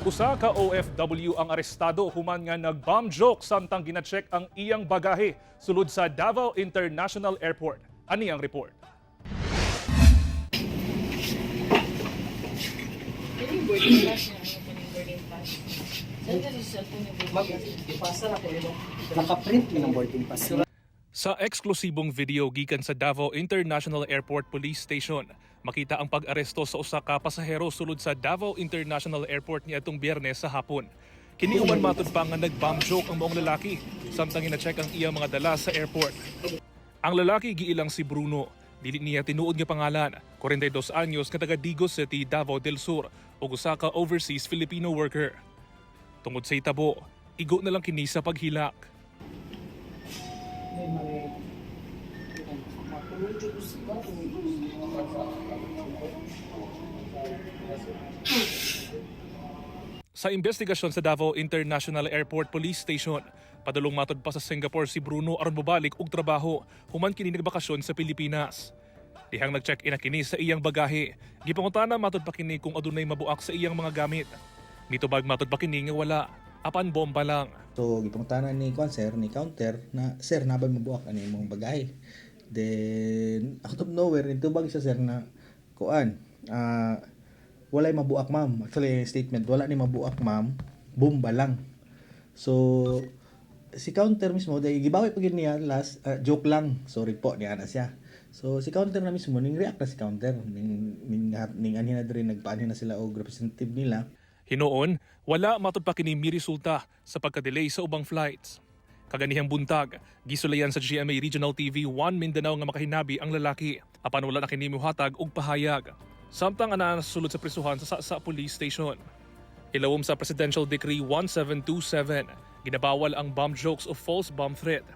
Usa ka OFW ang arestado human nga nag-bomb joke samtang gina-check ang iyang bagahe sulod sa Davao International Airport. Ani ang report. Kining boarding pass niya, ano kining boarding pass? Saan ka sa cellphone yung boarding Ma'am, pass? ipasa na ko nila. Nakaprint yun ang boarding pass. Sa eksklusibong video gikan sa Davao International Airport Police Station, makita ang pag-aresto sa usa ka pasahero sulod sa Davao International Airport niadtong Biyernes sa hapon. Kini human matud pa nga nag-bomb joke ang maong lalaki samtang gina-check ang iyang mga dala sa airport. Ang lalaki giilang si Bruno. Dili niya tinuod nga pangalan, 42 anyos nga taga Digos City, Davao del Sur ug usa ka overseas Filipino worker. Tungod sa itabo, igo na lang kini sa paghilak. May mga Sa investigasyon sa Davao International Airport Police Station, padulong matod pa sa Singapore si Bruno aron mobalik og trabaho human kini nagbakasyon sa Pilipinas. Dihang nag-check-in na kini sa iyang bagahe. Gipangutana matod pa kini kung adunay mabuak sa iyang mga gamit. Nitubag matod pa kini nga wala, apan bomba lang. So gipangutana ni kuan sir, ni counter na, "Sir, nabay mabuak ani imong bagahe?" Then out of nowhere nitubag siya, sir, na kuan, "Walay mabuak, ma'am." Actually, statement, "Wala ni mabuak, ma'am, bomba lang." So si counter mismo dahil gibawi pa gyud niya last, "Joke lang, sorry po," niya na siya. So si counter na mismo ning react na si counter ning anhi na diri, nagpaanhi na sila og representative nila. Hinuon, wala matod pa kini miresulta sa pagka-delay sa ubang flights. Kaganihang buntag, gisulayan sa GMA Regional TV 1 Mindanao nga makahinabi ang lalaki apan wala na kini mohatag og pahayag. Samtang anaa sulod sa prisuhan sa Sasa Police Station. Ilawom sa Presidential Decree 1727, ginabawal ang bomb jokes o false bomb threat.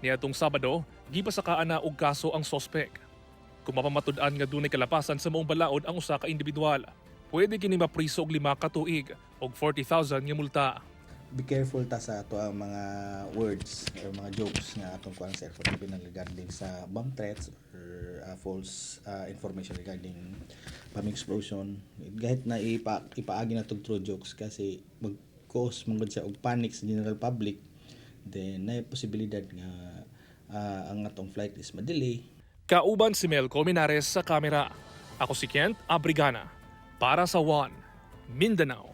Niadtong Sabado, gipasakaan na og kaso ang sospek. Kung mapamatud-an nga dunay kalapasan sa maong balaod ang usa ka individual, pwede kini mapriso og 5 ka tuig og 40,000 nga multa. Be careful ta sa ato ang mga words or mga jokes nga atong kuan sa airport, labi na regarding sa bomb threats or false information regarding bomb explosion. Kahit na ipaagi na through jokes kasi mag-cause man gud siya og panic sa general public, then na posibilidad nga ang atong flight is ma-delay. Kauban si Mel Colmenares sa kamera. Ako si Kent Abrigana. Para sa One, Mindanao.